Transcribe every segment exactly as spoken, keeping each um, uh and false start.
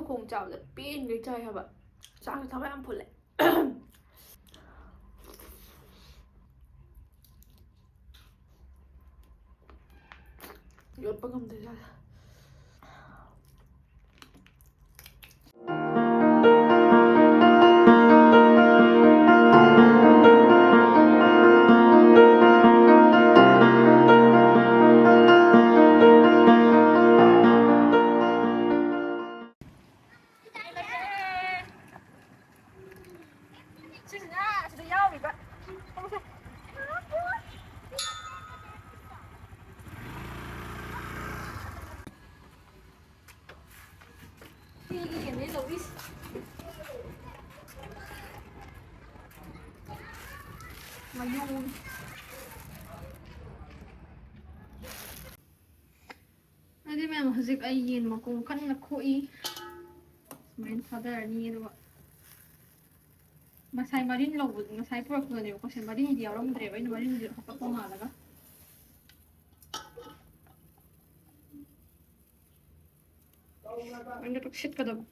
ꯈꯣꯡ ꯆꯥꯕꯗ ꯄꯦꯟꯒꯩ ꯆꯥꯏ ꯍꯥꯏꯕ꯫ ꯆꯥꯛꯁꯨ ꯊꯕꯛ ꯌꯥꯝ ꯐꯨꯜꯂꯦ꯫ ꯌꯣꯠꯄ ꯉꯝꯗꯦ ꯏꯁꯥꯁꯦ꯫ ꯁꯤꯁꯤꯅ ꯑꯁꯤꯗ ꯌꯥꯎꯔꯤꯕ꯫ ꯁꯤꯒꯤ ꯀꯩꯅꯣ ꯇꯧꯕꯤꯁꯤ꯫ ꯃꯌꯣꯡ꯫ ꯑꯗꯨꯗꯤ ꯃꯌꯥꯝ, ꯍꯧꯖꯤꯛ ꯑꯩ ꯌꯦꯟ ꯃꯈꯣꯡ ꯀꯟꯅ ꯈꯣꯛꯏ꯫ ꯁꯨꯃꯥꯏꯅ ꯊꯥꯗꯔꯅꯤ꯫ ꯑꯗꯨꯒ ꯉꯁꯥꯏ ꯃꯔꯤꯟ ꯂꯧꯕ, ꯉꯁꯥꯏ ꯄꯨꯔꯛꯄꯗꯅꯦꯕꯀꯣ, ꯁꯦ ꯃꯔꯤꯟꯗꯤ ꯌꯥꯎꯔꯝꯗ꯭ꯔꯦꯕ, ꯑꯩꯅ ꯃꯔꯤꯟꯗꯤ ꯍꯥꯄꯛꯄ ꯃꯥꯜꯂꯒ꯫ ꯑꯗꯨ ꯁꯤꯠꯀꯗꯕ꯫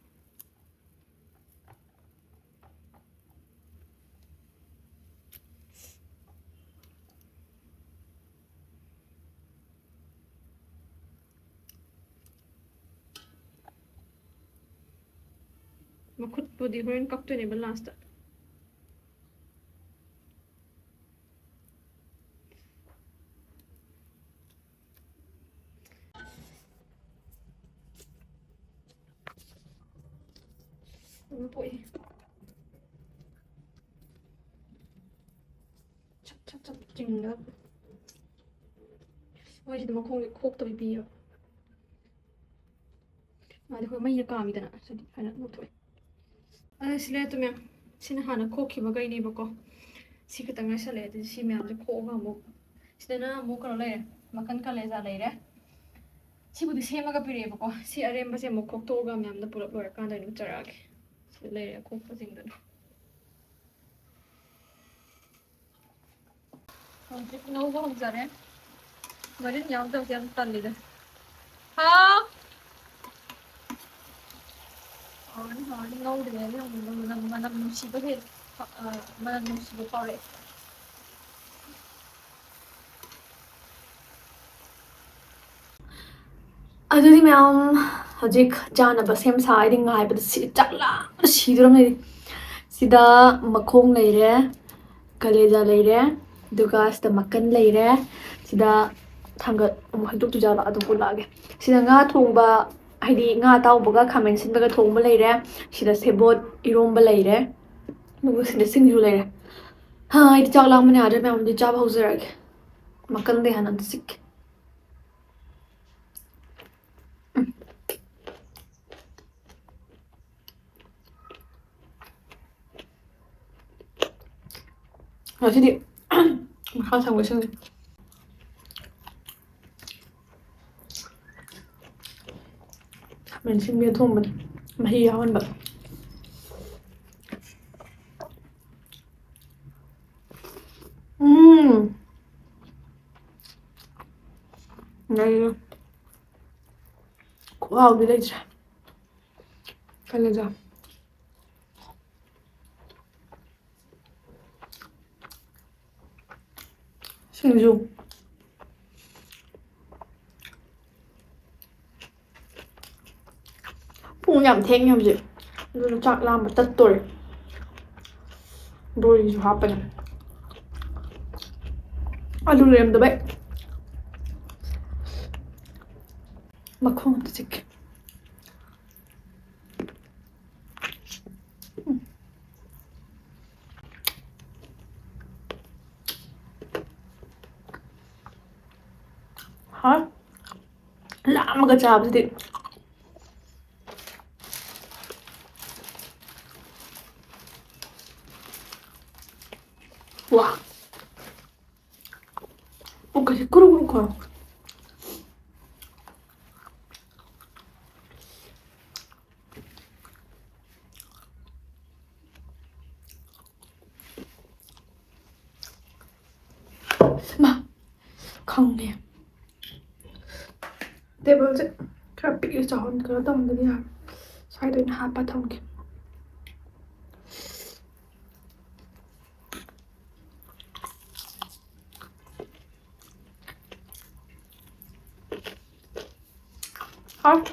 ꯃꯈꯨꯠꯄꯨꯗꯤ ꯍꯣꯔꯦꯟ ꯀꯛꯇꯣꯏꯅꯦꯕ ꯂꯥꯁꯇ꯫ ꯑꯗꯨꯝ ꯄꯣꯛꯏ꯫ ꯁꯠ ꯁꯠ ꯁꯠ ꯆꯤꯡꯉꯒ ꯃꯣꯏꯁꯤꯗꯤ ꯃꯈꯣꯡꯁꯦ ꯈꯣꯛꯇꯕꯤ ꯄꯤꯌꯦꯕ꯫ ꯃꯥꯗꯤ ꯑꯩꯈꯣꯏ ꯃꯩꯗ ꯀꯥꯝꯃꯤꯗꯅ, ꯁꯤꯗꯤ ꯍꯥꯏꯅ ꯂꯧꯊꯣꯛꯑꯦ꯫ ꯑꯗ ꯁꯤ ꯂꯩꯔꯦ ꯃꯌꯥꯝ, ꯁꯤꯅ ꯍꯥꯟꯅ ꯈꯣꯛꯈꯤꯕꯈꯩꯅꯦꯕꯀꯣ꯫ ꯁꯤ ꯈꯛꯇꯪ ꯉꯥꯏꯁꯜꯂꯛꯑꯦ꯫ ꯑꯗꯨꯗꯤ ꯁꯤ ꯃꯌꯥꯝꯁꯦ ꯈꯣꯛꯑꯒ ꯑꯃꯨꯛ, ꯁꯤꯗꯅ ꯑꯃꯨꯛ ꯀꯩꯅꯣ ꯂꯩꯔꯦ, ꯃꯈꯟ ꯀꯥꯂꯦꯖꯥ ꯂꯩꯔꯦ꯫ ꯁꯤꯕꯨꯗꯤ ꯁꯦꯝꯃꯒ ꯄꯤꯔꯛꯑꯦꯕꯀꯣ꯫ ꯁꯤ ꯑꯔꯦꯝꯕꯁꯦ ꯑꯃꯨꯛ ꯈꯣꯛꯇꯣꯛꯑꯒ ꯃꯌꯥꯝꯗ ꯄꯨꯂꯞ ꯂꯣꯏꯔꯀꯥꯟꯗ ꯑꯣꯏꯅ ꯎꯠꯆꯔꯛꯑꯒꯦ꯫ ꯁꯤꯗ ꯂꯩꯔꯦ ꯑꯈꯣꯛꯄꯁꯤꯡꯗꯨꯅ꯫ ꯍꯧꯖꯤꯛ ꯉꯧꯕ ꯍꯧꯖꯔꯦ꯫ ꯃꯔꯤꯟ ꯌꯥꯎꯗꯕꯁꯦ ꯌꯥꯝ ꯇꯜꯂꯤꯗ꯫ ꯍꯥꯎ! ꯉꯧꯗ꯭ꯔꯤꯉꯩꯗ ꯌꯥꯝꯅ ꯃꯅꯝ, ꯃꯅꯝ ꯅꯨꯡꯁꯤꯕ ꯍꯦꯜ-, ꯑ, ꯃꯅꯝ ꯅꯨꯡꯁꯤꯕ ꯐꯥꯎꯔꯛꯑꯦ꯫ ꯑꯗꯨꯗꯤ ꯃꯌꯥꯝ, ꯍꯧꯖꯤꯛ ꯆꯥꯅꯕ ꯁꯦꯝ ꯁꯥ꯫ ꯑꯩꯗꯤ ꯉꯥꯏꯕꯗ ꯁꯤ-, ꯆꯥꯛ ꯂꯥꯝꯕꯗ ꯁꯤꯗꯣꯔꯝꯅꯦ ꯑꯩꯗꯤ꯫ ꯁꯤꯗ ꯃꯈꯣꯡ ꯂꯩꯔꯦ, ꯀꯂꯦꯖꯥ ꯂꯩꯔꯦ, ꯑꯗꯨꯒ ꯁꯤꯗ ꯃꯀꯟ ꯂꯩꯔꯦ꯫ ꯁꯤꯗ ꯊꯥꯡꯒꯠ ꯑꯃꯨꯛ ꯍꯩꯗꯣꯛꯇꯣꯏꯖꯥꯠꯂꯣ? ꯑꯗꯨꯝ ꯎꯠꯂꯛꯑꯒꯦ꯫ ꯁꯤꯗ ꯉꯥ ꯊꯣꯡꯕ, ꯍꯥꯏꯗꯤ ꯉꯥ ꯑꯇꯥꯎꯕꯒ ꯈꯥꯃꯦꯟ ꯑꯁꯤꯟꯕꯒ ꯊꯣꯡꯕ ꯂꯩꯔꯦ꯫ ꯁꯤꯗ ꯁꯦꯕꯣꯠ ꯏꯔꯣꯝꯕ ꯂꯩꯔꯦ꯫ ꯑꯗꯨꯒ ꯁꯤꯗ ꯁꯤꯡꯖꯨ ꯂꯩꯔꯦ꯫ ꯍꯥ, ꯑꯩꯗꯤ ꯆꯥꯛ ꯂꯥꯝꯕꯅ ꯌꯥꯗ꯭ꯔꯦ ꯃꯌꯥꯝ, ꯑꯗꯨꯗꯤ ꯆꯥꯕ ꯍꯧꯖꯔꯒꯦ꯫ ꯃꯀꯟꯗꯩ ꯍꯥꯟꯅ ꯑꯝꯇ ꯆꯤꯛꯀꯦ꯫ ꯉꯁꯤꯗꯤ ꯃꯈꯥ ꯊꯪꯕꯁꯤꯡꯁꯦ ꯈꯥꯃꯦꯟ ꯑꯁꯤꯟꯕꯤ ꯑꯊꯣꯡꯕꯗꯣ ꯃꯍꯤ ꯌꯥꯎꯍꯟꯕ꯫ ꯎꯝ꯫ ꯂꯩꯔꯦ꯫ ꯈꯨꯍꯥꯎꯗꯤ ꯂꯩꯇ꯭ꯔꯦ꯫ ꯀꯂꯦꯖꯥ꯫ ꯁꯤꯡꯖꯨ꯫ ꯄꯨꯡ ꯌꯥꯝ ꯊꯦꯡꯉꯦ ꯍꯧꯖꯤꯛ, ꯑꯗꯨꯅ ꯆꯥꯛ ꯂꯥꯝꯕ ꯇꯠꯇꯣꯔꯦ꯫ ꯕꯣꯔꯤꯁꯨ ꯍꯥꯞꯄꯅꯦ꯫ ꯑꯂꯨ ꯂꯩꯔꯝꯗꯕꯩ꯫ ꯃꯈꯣꯡ ꯑꯝꯇ ꯆꯤꯛꯀꯦ꯫ ꯍꯥ? ꯂꯥꯝꯃꯒ ꯆꯥꯕꯁꯤꯗꯤ꯫ ꯋꯥ꯫ ꯄꯨꯛꯀꯁꯦ ꯀꯨꯔꯨ ꯀꯨꯔꯨ ꯈꯣꯡ꯫ ꯃꯥ, ꯈꯪꯉꯦ꯫ ꯇꯦꯕꯜꯁꯦ ꯈꯔ ꯄꯤꯛꯅ ꯆꯥꯎꯍꯟ-, ꯀꯩꯅꯣ ꯇꯧꯍꯟꯗꯗꯤ ꯌꯥꯔꯣꯏ꯫ ꯁ꯭ꯋꯥꯏꯗ ꯑꯣꯏꯅ ꯍꯥꯞꯄ ꯊꯝꯒꯦ꯫ ꯍꯥꯎ꯫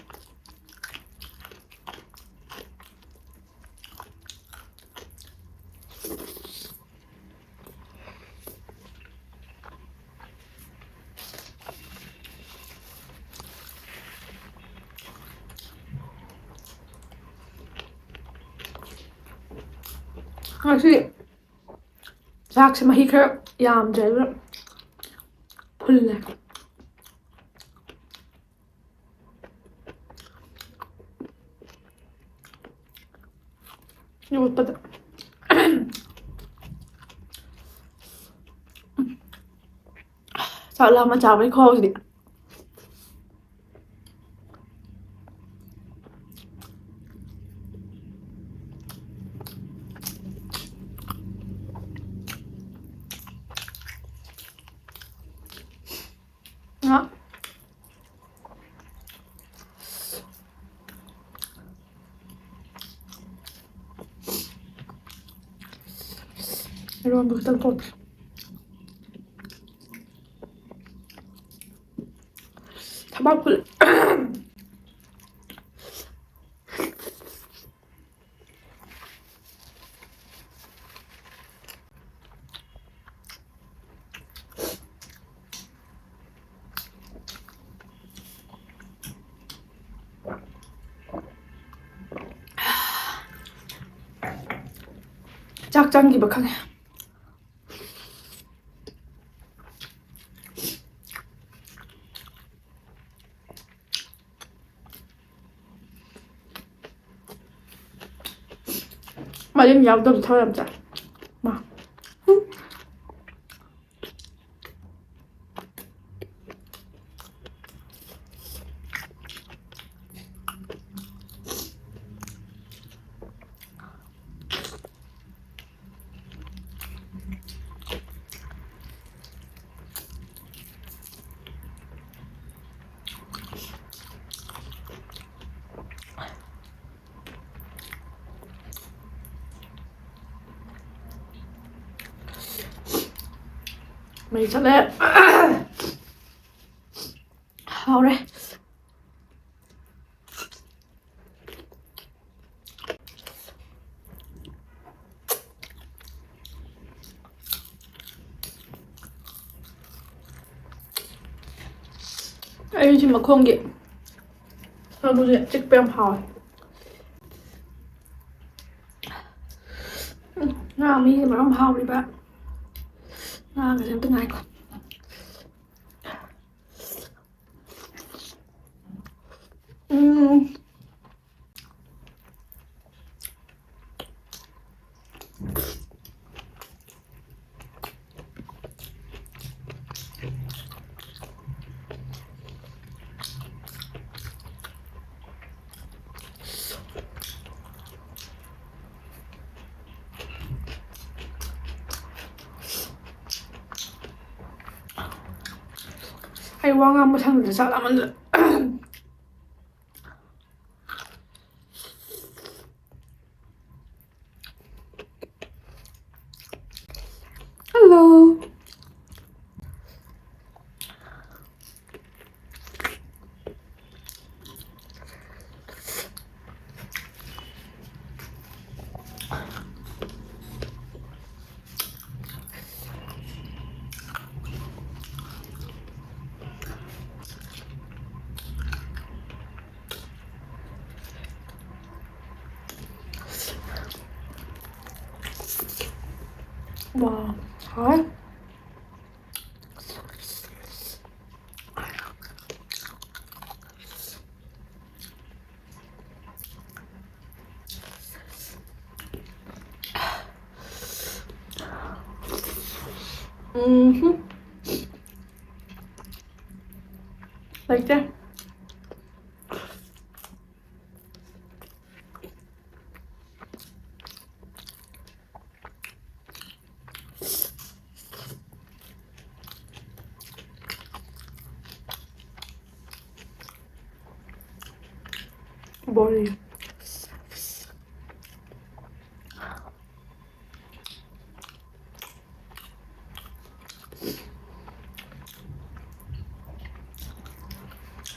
ꯉꯁꯤ ꯆꯥꯛꯁꯦ ꯃꯍꯤ ꯈꯔ ꯌꯥꯝꯗ꯭ꯔꯦ, ꯑꯗꯨꯅ ꯐꯨꯜꯂꯦ꯫ ꯌꯣꯠꯄꯗ꯫ ꯆꯥꯛ ꯂꯥꯝꯃ ꯆꯥꯕꯩ ꯈꯨꯍꯥꯎꯁꯤꯗꯤ꯫ ꯉꯥ꯫ ꯏꯔꯣꯟꯕ ꯈꯤꯇꯪ ꯇꯣꯠꯀꯦ꯫ ꯊꯕꯥꯛ ꯐꯨꯜ꯫ ꯆꯥꯛ ꯆꯪꯈꯤꯕ ꯈꯪꯉꯦ꯫ ꯃꯔꯤꯟ ꯌꯥꯎꯗꯕ ꯊꯋꯥꯏ ꯌꯥꯝ ꯆꯥꯏ꯫ ꯃꯥ꯫ ꯃꯩ ꯆꯠꯂꯦ꯫ ꯍꯥꯎꯔꯦ꯫ ꯑꯩꯁꯤ ꯃꯈꯣꯡꯒꯤ ꯁꯔꯨꯁꯦ ꯆꯤꯛꯄ ꯌꯥꯝ ꯍꯥꯎꯋꯦ꯫ ꯎꯝ, ꯉꯥ ꯃꯤꯁꯦ ꯃꯔꯣꯝ ꯍꯥꯎꯔꯤꯕ꯫ ꯉꯥꯒꯁꯦ ꯑꯝꯇ ꯉꯥꯏꯈꯣ꯫ ꯎꯝ꯫ ꯑꯩ ꯋꯥ ꯉꯥꯡꯕ ꯁꯪꯗ꯭ꯔꯦ, ꯆꯥꯛ ꯂꯥꯝꯃꯟꯗꯅ꯫ Hello. 와, 아? 음, like that. ꯃꯣꯔꯦ꯫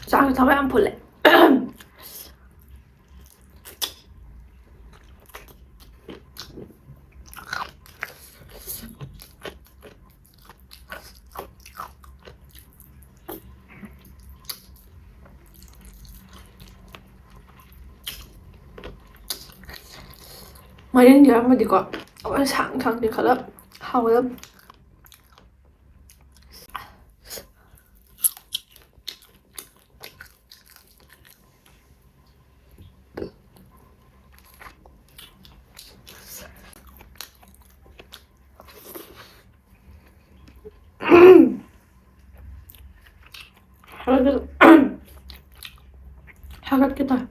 ꯆꯥꯛꯁꯨ ꯊꯕꯛ ꯌꯥꯝ ꯐꯨꯜꯂꯦ꯫ ꯃꯔꯤꯟ ꯌꯥꯎꯔꯝꯃꯗꯤꯀꯣ, ꯑꯃꯨꯛ ꯁꯥꯡ ꯁꯥꯡ ꯆꯤꯡꯈꯠꯂ ꯍꯥꯎꯒꯗꯕ꯫ ꯍꯥꯒꯠꯀꯦ ꯇꯧꯋꯦ꯫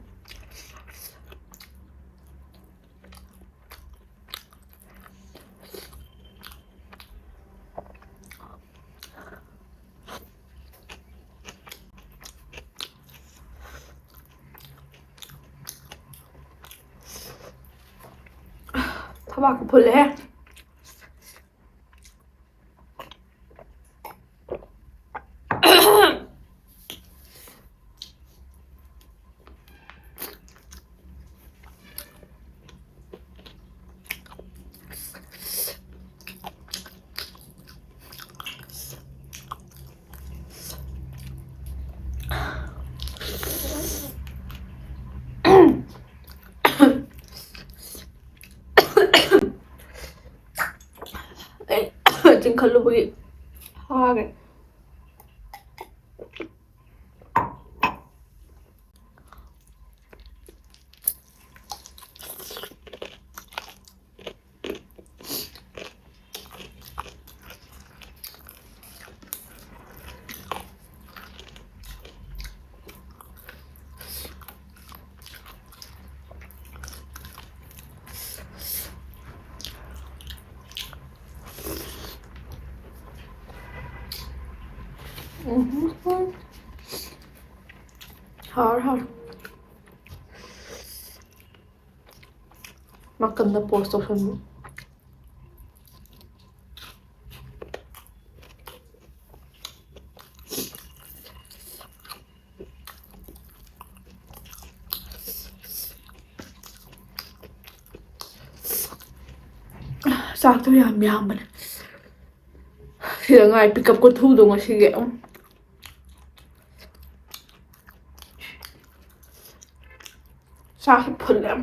ꯊꯕꯥꯛꯀ ꯐꯨꯜꯂꯦꯍꯦ꯫ ꯑꯩ ꯆꯤꯡꯈꯠꯂꯨꯕꯒꯤ ꯍꯥꯒꯦ꯫ ꯎꯝ꯫ ꯍꯥꯎꯔꯦ, ꯍꯥꯎꯔꯦ꯫ ꯅꯥꯀꯟꯗ post ꯇꯧꯁꯟꯕ꯫ ꯆꯥꯛꯇꯣ ꯌꯥꯝ ꯌꯥꯝꯕꯅꯦ꯫ ꯁꯤꯗ ꯉꯥꯏ pickup ꯀꯣꯟꯊꯨꯗꯣ ꯉꯁꯤꯒꯤ꯫ ꯎꯝ꯫ ꯆꯥꯛꯁꯦ ꯐꯨꯜꯂꯦ ꯌꯥꯝ꯫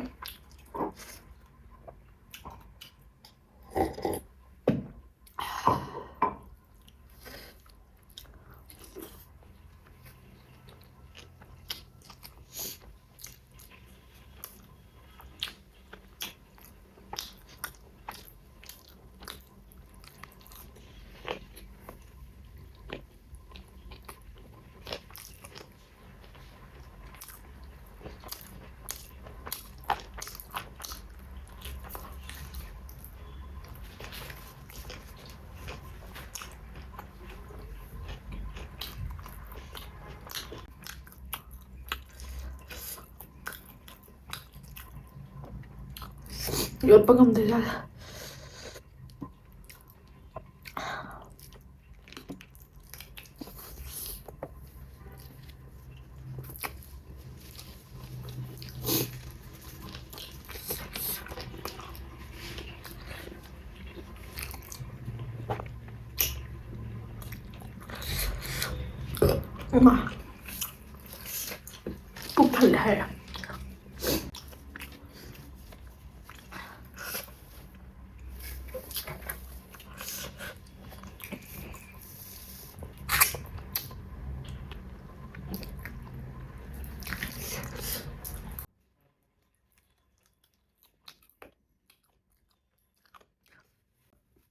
ꯌꯣꯠꯄ ꯉꯝꯗꯦ ꯏꯁꯥꯁꯦ꯫ ꯏꯃꯥ, ꯄꯨꯛ ꯊꯜꯂꯦ ꯍꯥꯏꯔꯦ꯫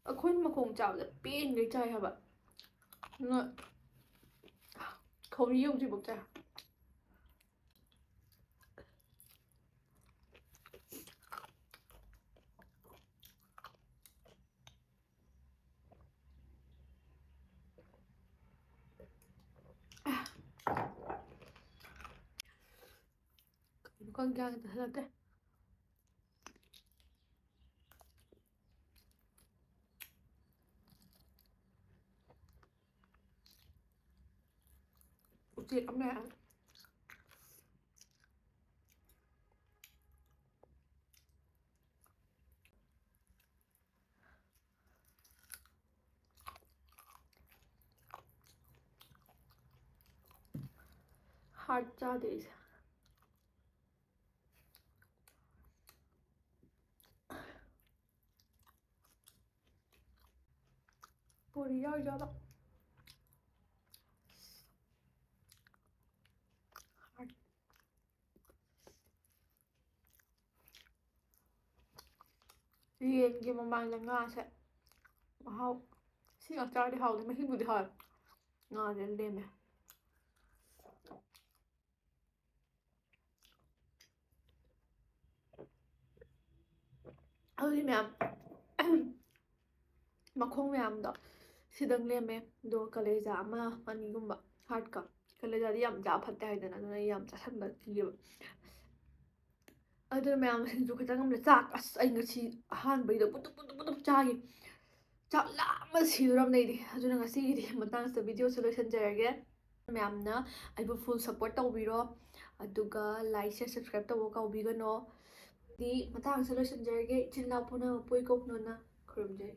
ꯑꯩꯈꯣꯏꯅ ꯃꯈꯣꯡ ꯆꯥꯕꯗ ꯄꯦꯟꯈꯩ ꯆꯥꯏ ꯍꯥꯏꯕ꯫ ꯅꯣꯏ ꯈꯧꯔꯤ ꯌꯧꯗ꯭ꯔꯤꯐꯥꯎ ꯆꯥꯏ꯫ ꯀꯩꯅꯣ ꯈꯪꯗꯦ, ꯒ꯭ꯌꯥꯟ ꯇꯥꯁꯜꯂꯛꯇ꯭ꯔꯦ꯫ ꯎꯆꯦꯛ ꯑꯃ ꯂꯥꯛꯑꯦ꯫ Heart ꯆꯥꯗꯦ ꯑꯩꯁꯦ꯫ ꯕꯣꯔꯤ ꯌꯥꯎꯖꯥꯠꯂꯣ? ꯌꯦꯟꯒꯤ ꯃꯃꯥꯡꯗ ꯉꯥꯁꯦ ꯃꯍꯥꯎ, ꯁꯤ ꯉꯥꯛ ꯆꯥꯔꯗꯤ ꯍꯥꯎꯗꯦ, ꯃꯍꯤꯕꯨꯗꯤ ꯍꯥꯎꯋꯦ, ꯉꯥꯁꯦ ꯂꯦꯝꯃꯦ꯫ ꯑꯗꯨꯗꯤ ꯃꯌꯥꯝ, ꯃꯈꯣꯡ ꯃꯌꯥꯝꯗꯣ ꯁꯤꯗꯪ ꯂꯦꯝꯃꯦ꯫ ꯑꯗꯨꯒ ꯀꯂꯦꯖꯥ ꯑꯃ ꯑꯅꯤꯒꯨꯝꯕ, heartꯀ꯫ ꯀꯂꯦꯖꯥꯗꯤ ꯌꯥꯝ ꯆꯥꯕ ꯐꯠꯇꯦ ꯍꯥꯏꯗꯅ, ꯑꯗꯨꯅ ꯑꯩ ꯌꯥꯝ ꯆꯥꯁꯟꯕ ꯀꯤꯌꯦꯕ꯫ ꯑꯗꯨꯅ ꯃꯌꯥꯝ ꯁꯤꯡꯖꯨ ꯈꯤꯇꯪ ꯑꯃꯅ ꯆꯥꯛ, ꯑꯁ, ꯑꯩ ꯉꯁꯤ ꯑꯍꯥꯟꯕꯩꯗ ꯄꯨꯇꯨꯞ ꯄꯨꯇꯨꯞ ꯄꯨꯇꯨꯞ ꯆꯥꯈꯤ꯫ ꯆꯥꯛ ꯂꯥꯝꯕ ꯁꯤꯗꯣꯔꯝꯅꯦ ꯑꯩꯗꯤ꯫ ꯑꯗꯨꯅ ꯉꯁꯤꯒꯤꯗꯤ ꯃꯇꯥꯡꯁꯤꯗ videoꯁꯦ ꯂꯣꯏꯁꯤꯟꯖꯔꯒꯦ꯫ ꯃꯌꯥꯝꯅ ꯑꯩꯕꯨ full support ꯇꯧꯕꯤꯔꯣ, ꯑꯗꯨꯒ like, share, subscribe ꯇꯧꯕ ꯀꯥꯎꯕꯤꯒꯅꯣ꯫ ꯗꯤ ꯃꯇꯥꯡꯁꯤꯗ ꯂꯣꯏꯁꯤꯟꯖꯔꯒꯦ꯫ ꯏꯆꯤꯟ ꯏꯅꯥꯎ ꯄꯨꯝꯅꯃꯛꯄꯨ ꯏꯀꯣꯛꯅꯣꯅ ꯈꯨꯔꯨꯝꯖꯔꯤ꯫